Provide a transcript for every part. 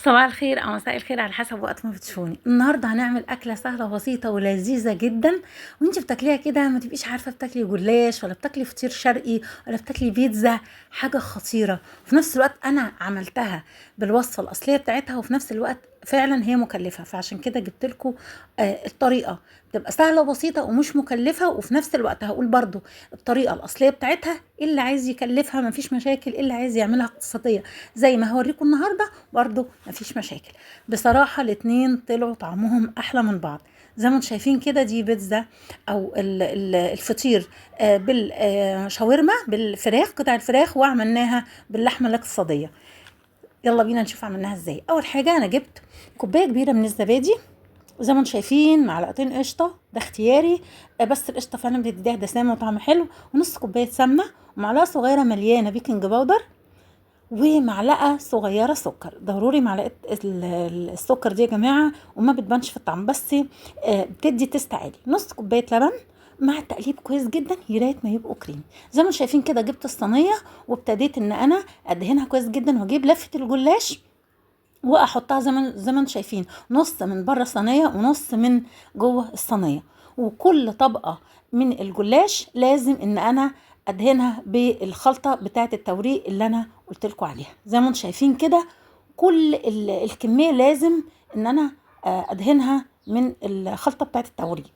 صباح الخير او مساء الخير على حسب وقت ما بتشوفوني. النهارده هنعمل اكله سهلة وبسيطة ولذيذه جدا، وانت بتاكليها كده ما تبقيش عارفه بتاكلي جلاش ولا بتاكلي فطير شرقي ولا بتاكلي بيتزا، حاجة خطيرة. وفي نفس الوقت انا عملتها بالوصفه الاصلية بتاعتها، وفي نفس الوقت فعلا هي مكلفة، فعشان كده جبت لكم الطريقة بتبقى سهلة وبسيطة ومش مكلفة. وفي نفس الوقت هقول برضو الطريقة الاصلية بتاعتها، اللي عايز يكلفها مفيش مشاكل، اللي عايز يعملها اقتصادية زي ما هوريكم النهارده برضو مفيش مشاكل. بصراحة الاتنين طلعوا طعمهم احلى من بعض. زي ما انتم شايفين كده دي بيتزا او الفطير بالشاورما بالفراخ، قطع الفراخ، وعملناها باللحمه الاقتصادية. يلا بينا نشوف عملناها ازاي. اول حاجة انا جبت كوباية كبيرة من الزبادي زي ما انتم شايفين، معلقتين قشطه، ده اختياري بس القشطه فعلا بتديها دسامه وطعم حلو، ونص كوباية سمنه، ومعلقة صغيرة مليانة baking powder، ومعلقة صغيرة سكر. ضروري معلقه السكر دي يا جماعة، وما بتبانش في الطعم بس بتدي taste عالي. نص كوباية لبن مع التقليب كويس جدا لغاية ما يبقوا كريمي. زي ما انتم شايفين كده جبت الصينية وابتديت ان انا ادهنها كويس جدا، واجيب لفه الجلاش واحطها زي ما انتم شايفين، نص من بره الصينية ونص من جوه الصينية. وكل طبقه من الجلاش لازم ان انا ادهنها بالخلطه بتاعه التوريق اللي انا قلت لكم عليها. زي ما انتم شايفين كده كل الكمية لازم ان انا ادهنها من الخلطة بتاعه التوريق.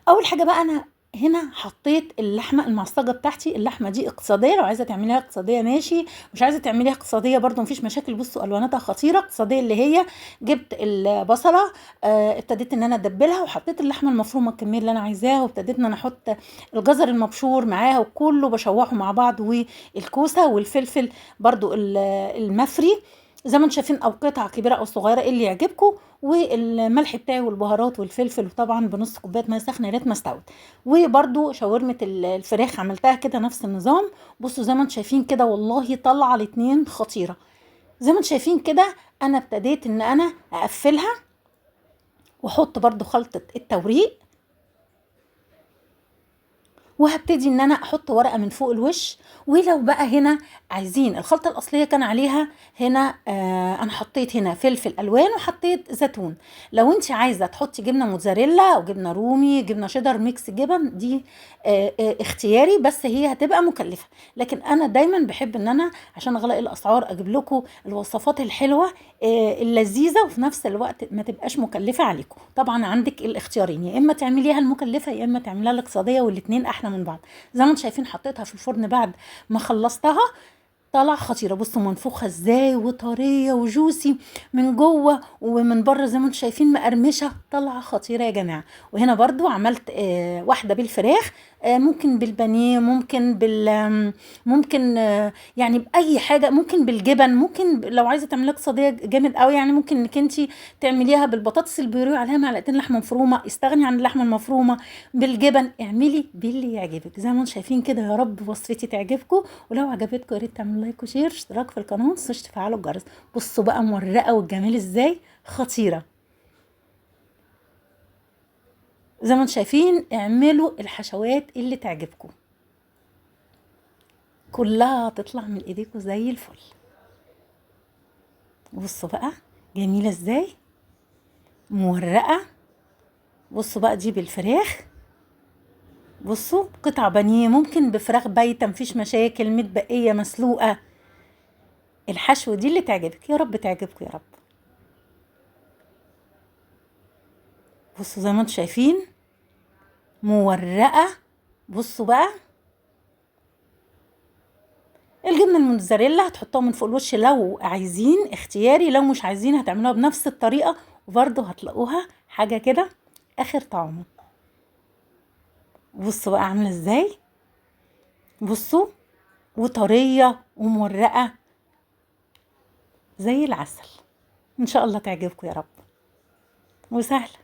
اول حاجة بقى انا هنا حطيت اللحمة المعصجه بتاعتي. اللحمة دي اقتصادية، لو عايزه تعمليها اقتصادية ماشي، مش عايزه تعمليها اقتصادية برده مفيش مشاكل. بصوا الواناتها خطيرة. اقتصادية اللي هي جبت البصله، ابتديت ان انا ادبلها، وحطيت اللحمة المفرومه الكمية اللي انا عايزاها، وابتديت ان انا احط الجزر المبشور معاها، وكله بشوحه مع بعض، والكوسه والفلفل برده المفري زي ما انتم شايفين، او قطع كبيرة او صغيرة اللي يعجبكم، والملح بتاعي والبهارات والفلفل، وطبعا بنص كوباية مية سخنة يا ريت ما استوت. وبرده شاورمه الفراخ عملتها كده نفس النظام. بصوا زي ما انتم شايفين كده والله طالعه الاتنين خطيرة. زي ما انتم شايفين كده انا ابتديت ان انا اقفلها واحط برده خلطه التوريق، وهبتدي ان انا احط ورقة من فوق الوش. ولو بقى هنا عايزين الخلطة الاصلية كان عليها هنا، انا حطيت هنا فلفل الوان وحطيت زيتون. لو انت عايزه تحطي جبنه موتزاريلا او جبنه رومي، جبنه شيدر، mix جبن، دي اختياري، بس هي هتبقى مكلفة. لكن انا دايما بحب ان انا عشان غلاء الاسعار اجيب لكم الوصفات الحلوة اللذيذة، وفي نفس الوقت ما تبقاش مكلفة عليكم. طبعا عندك الاختيارين، يا اما تعمليها المكلفه يا اما تعمليها الاقتصادية، والاثنين احلى من بعض. زي ما انتم شايفين حطيتها في الفرن بعد ما خلصتها، طلع خطيرة. بصوا منفوخه ازاي وطريه وجوسي من جوه ومن بره، زي ما انتم شايفين مقرمشه، طلع خطيرة يا جماعة. وهنا برضو عملت واحدة بالفراخ، ممكن بالبانيه، ممكن ممكن يعني باي حاجة، ممكن بالجبن، ممكن لو عايزه تعمليها اقتصادية جامد قوي يعني ممكن انك انت تعمليها بالبطاطس البيوريه عليها معلقتين لحمه مفرومه، استغني عن اللحمة المفرومه، بالجبن، اعملي باللي يعجبك. زي ما انتم شايفين كده يا رب وصفتي تعجبكم، ولو عجبتكم يا ريت تعملوا like و share، اشتراك في القناة، ما تنسوش تفعلوا الجرس. بصوا بقى مورقه والجمال ازاي، خطيرة. زي ما انتم شايفين اعملوا الحشوات اللي تعجبكم، كلها هتطلع من ايديكم زي الفل. بصوا بقى جميلة ازاي، مورقه. بصوا بقى دي بالفراخ، بصوا قطع بانيه، ممكن بفراخ بايته مفيش مشاكل، متبقيه مسلوقة، الحشو دي اللي تعجبك. يا رب تعجبكم يا رب. بصوا زي ما انتم شايفين مورقه. بصوا بقى الجبنة الموتزاريلا هتحطوها من فوق الوش لو عايزين، اختياري، لو مش عايزين هتعملوها بنفس الطريقة وبرده هتلاقوها حاجة كده اخر طعم. بصوا بقى عامله ازاي، بصوا وطريه ومورقه زي العسل. ان شاء الله تعجبكم يا رب، وسهلة.